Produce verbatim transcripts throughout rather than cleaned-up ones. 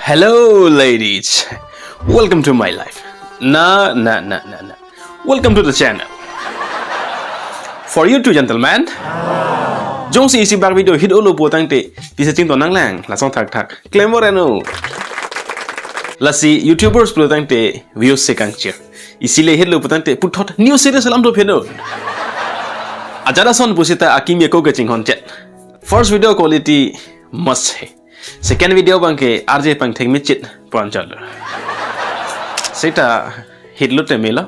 Hello, ladies. Welcome to my life. Na, na, na, na, na. Welcome to the channel. For you two gentlemen. Jongsi isi bak video hit olo pulotangte, pisa chington nanglang, lason thakthak. Claim or no? Lasi YouTubers pulotangte, views si kangchir. Isi le hit lo pulotangte, puthot new series alam do pheno. Ajat ason pusita akimi ako kachinghon chet. First video quality must hai. Second video abangke R J pangthek michit pon chalo. Sita hit lo te melo.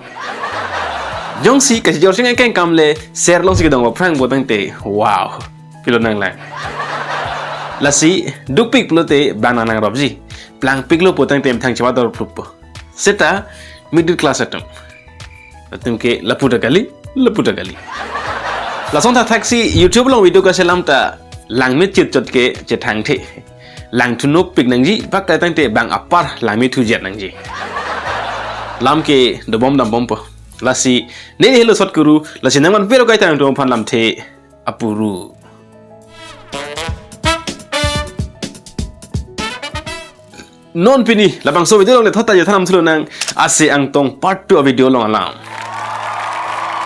Jongsi kachijor sing kengkam le share long si kedong aphrang pulotangte. Wow. Pilo nanglang. Lasi dukpik pulote bang nang nang ropji. Plangpik lo pulotangte methang chewa dor plup po. Sita middle class atum. Atum ke lapu ta kali, lapu ta kali. Lason thakthaksi YouTube along video kaselam ta langmit chit chot ke chethangthe. Langthunopik nangji, bak kaitangte bang apar langmit thujet nangji. Lam ke dobom dambom po. Lasi, ne helo sot kuru, lasi nangman pero kaitang tum aphan lamthe apuru. Non pini, labangso video along le thot ta jethan nam thulo nang, Ase Angtong part two a video along alam.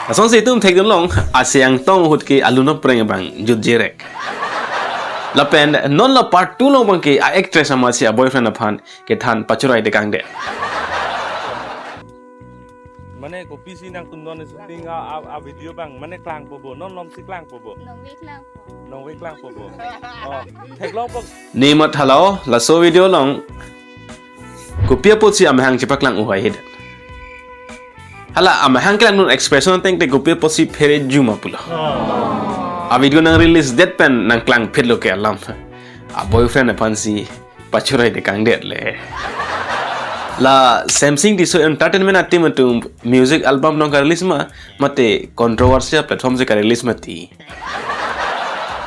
Lasonsi itum thekdun long, Ase Angtong ahut ke alu no preng abang jut jerek. Lapen, non la part two along abangke a actress amatsi a boyfriend aphan kethan pachurai dekang de. Mane kopisi nangtum non shooting a, a, a video abang, mane klangpo bo, non lom si klangpo bo. Nongve klangpo. Nongve klangpo bo. Oh, theklongpo. Ni mat halao, laso video along. Kopi apotsi amahang chepaklang uhai hidet. Hala amahang klangdun expression ateng te kopi apotsi phere juma pulo. A video nang release date pen nangklang phitlo ke alam. A boyfriend aphansi pachurai dekang det le. La Samsing Tisso Entertainment a team atum music album nong ka-release ma, mate controversial platform si ka-release mati.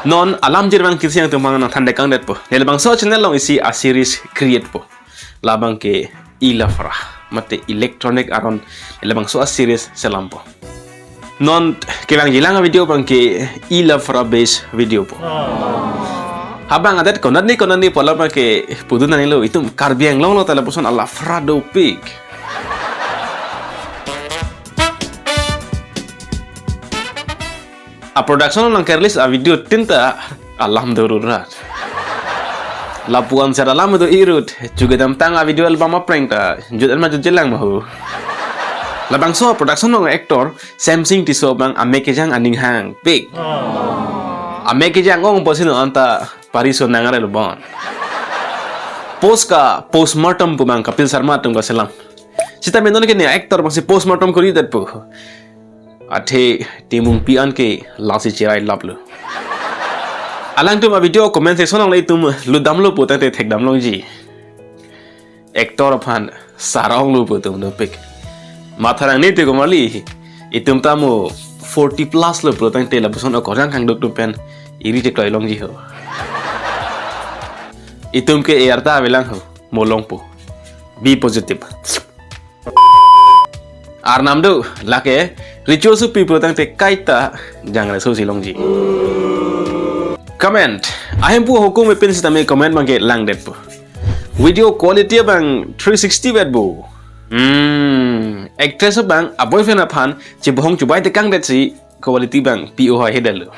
Non alam jirvang kisi yang tumang nangthan dekang detpo. Ne labangso channel along isi a series create po. Labang ke Ilafra, mate electronic aron, ne labangso a series selam po. Non kevangjilang a video abangke Ilafra base video po. Habang adet konat ni konat ni pola abangke pudun nani lo, itum Karbi Anglong lo ta lapuson alafra dopik. A production nang ke-release a video tin ta alam dorurat. Lapuan sar alam do irut, juga damtang a video album apreng ta jut an ma jut jelang mahu. Labangso a production nong actor Samsing Tisso abang amek kejang aning hangpik. Amek kejang ong posi non anta pariso nang are lo bon. Post ka postmortem pu abang Kapil Sharma atum kaselam. Sita menon ke ne actor abangsi postmortem kori det pu. Athe timungpi an ke lasi cherai laplo. Alangtum a video comment section along le itum ludamlo pulotangte thekdam longji. Actor aphan sarong lo pu atum dopik. Matha nang ne te komarli. Itum ta mo forty plus lo pulotangte lapuson okorjang kangduk tum pen iri chekloi longji ho. Itum ke arta avelang ho. Mo longpo. Be positive. Arnam do, lake, ritual supi pulotangte kaita jangre so si longji. Comment. Ahemphu ahokong mepin sitame comment abangke langdetpo. Video quality abang three sixty vet bo. Hmm, actress abang a boyfriend aphan chebohong chubai dekang detsi quality abang P O hai hedalo.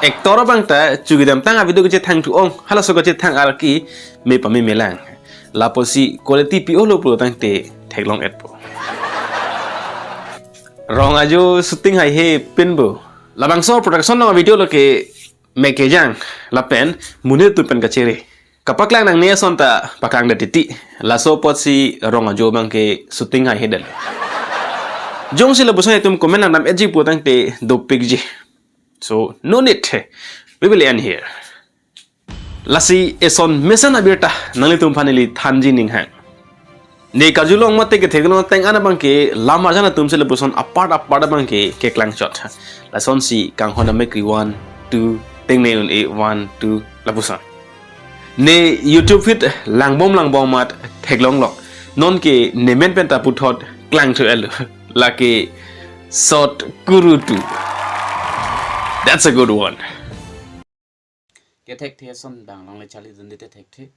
Actor abang ta chugidam tang a video kechethang thu ong, halaso kechethang arki me pame melang. Lapusi quality P O lo pulotangte theklong etpo. Rong ajo shooting haihe pin bo. Labangso production along video lo ke mek kejang lapen monit atum pen kachere. Kapaklang nangne ason ta paklang det titi. Laso apotsi rong ajo abangke shooting haihe det. Jongsi lapuson itum comment nangdam etji pulotangte dopikji. So, no need. We will end here. Lasi eson mesen abirta nanglitum aphan neli thanji ning hang. Ne karjulong mate ketheklong ateng an abangke lam arjan atum si lapuson apart apart abangke keklangchot. Lasonsi kanghon amek kri one, two, tengne un-e one, two, lapuson. Ne YouTube feed langbom langbom amat theklonglok. Nonke nemen penta puthot klangthu elo. Lake sot kurutu. That's a good one. Kethekthe ason dang longle charli dunde te thekthe.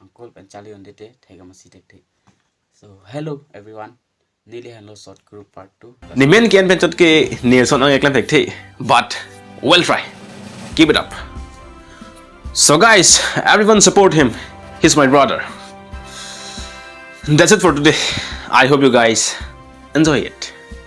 Angkol pen charli on dete thega masi thekthe. So hello everyone. Neli henlo short group part two. Nemen ke-en pen chot ke nelson ang eklem thekthe. But we'll try. Keep it up. So guys, everyone support him. He's my brother. That's it for today. I hope you guys enjoy it.